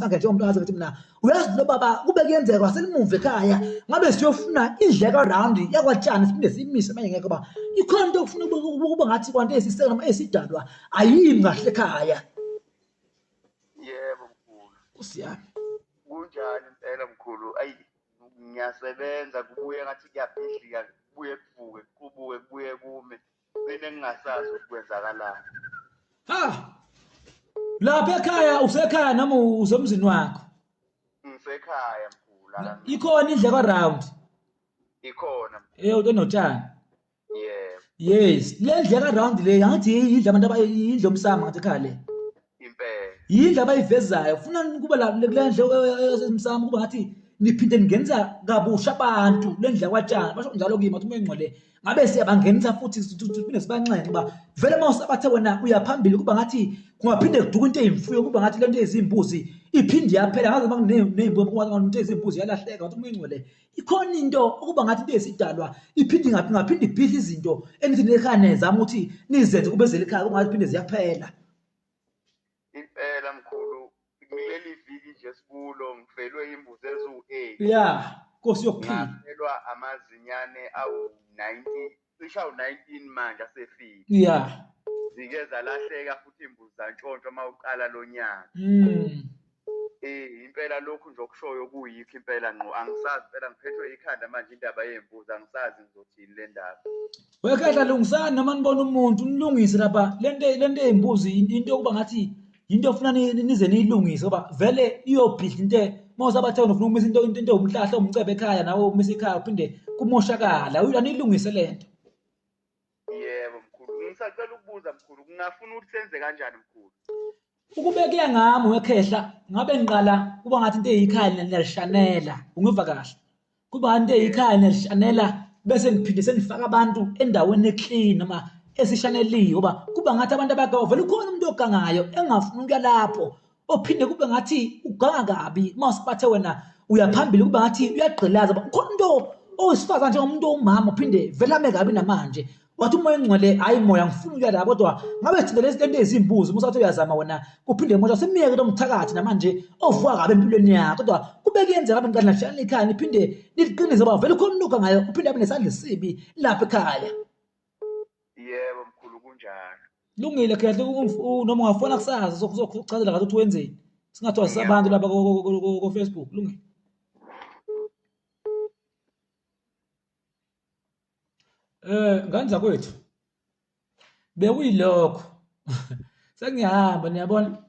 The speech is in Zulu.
ngisangena njengomuntu wazi ukuthi mina uyazi lo baba kube kuyenzeka waselimuva ekhaya ngabe siyofuna indleka round yakwatshani siphinde siyimise manje ngeke ba ikhona into okufuna ukuba ngathi kwanto eyisiseko noma eyisidalwa ayimi kahle ekhaya. Yebo mkhulu. Nkosi yami. Kunjani impela mkhulu? Ayi ngiyasebenza kubuye ngathi kuyabhidlika kubuye kuvuke kubuke kubuye kume. Mina ngingasazi ukuthi kwenzakalani. Ha! Lapha ekhaya usekhaya noma usemzini wakho? Ngisekhaya mkhulu. Ikhona indleko round. Ikhona. Eh enotshani. Yebo. Yes, le ndleka round le angithi yindlu abantu abayindlu yomsamo ngathi ekhaya le. Impela. Yindlu abayivezayo. Funa kuba la kule ndlu esemsamo kuba ngathi niphinde ningenisa kabusha abantu le ndlu yakwatshani basho njalo kimi ngathi uma ingcwele ngabe siyabangenisa futhi siphinde sibanxenxe uba vele uma usabathe wena uya phambili kuba ngathi kungaphinde kuduka into eyimfuyo kuba ngathi le nto eyizimbuzi iphinde yaphela ngaze uma kuney'mbuzi kuba into eyizimbuzi yalahleka ngathi uma ingcwele ikhona into ukuba ngathi into eyisidalwa iphinde ngaphinde ibhidle izinto enithi nekhaya nizama ukuthi nizenze kube zelikhaya kungathi phinde ziyaphela. Impela mkhulu kuleli viki nje sikulo ngifelwe imbuzi eziwu-8. Ya, Nkosi yokuphila. Ngafelwa amazinyane awu-19 cishe awu-19 manje asefile. Ya. Zike zalahleka futhi imbuzi zantshontshwa uma uqala lo nyaka. Eh impela lokhu nje okushoyo kuyikho impela ngqo angisazi impela ngiphethwe ikhanda manje indaba yembuzi angisazi ngizothini le ndaba. Wekhehla lungisani noma nibona umuntu nilungise lapha lento lento eyimbuzi into yokuba ngathi into ofuna nize niyilungise ngoba vele iyobhidla into uma usabathe ufuna ukumisa into into into umhlahla umcebe ekhaya nawe umisa ikhaya uphinde kumoshakala aniyilungise lento. Yebo mkhulu ngisacela ukubuza mkhulu kungafuna ukuthi senze kanjani mkhulu? Ukube kuya ngami wekhehla ngabe ngiqala kuba ngathi into eyikhaya niyalishanela ungiva kahle kuba into eyikhaya niyalishanela bese ngiphinde senifaka abantu endaweni eclean noma esishaneliwe ngoba kuba ngathi abantu abaganga vele ukhona umuntu ogangayo engafuni ukuya lapho ophinde kube ngathi uganga kabi uma usibathe wena uyaphambili kuba ngathi uyagqilaza ukhona umuntu owesifazane njengomuntu owumama uphinde vele ame kabi namanje wathi umoya engcwele hayi moya ngifuna ukuya la kodwa ngabe thina lezi lento ezimbuzi musa wathi uyazama wena kuphinde mosha simiyeke lo mthakathi namanje ovuka kabi empilweni yakho kodwa kube kuyenzeka abe ngiqala nashiyana ikhaya niphinde niliqinise ngoba vele ukhona unuka ngayo uphinde abe nesandla esibi lapha ekhaya. Yebo mkhulu kunjalo. Lungile khehle noma ungafona kusasa sokuchazela kahle ukuthi wenzeni singathwasisa abantu lapha ko-Facebook lungile. Ngane zakwethu bekuyilokho sengiyahamba niyabona.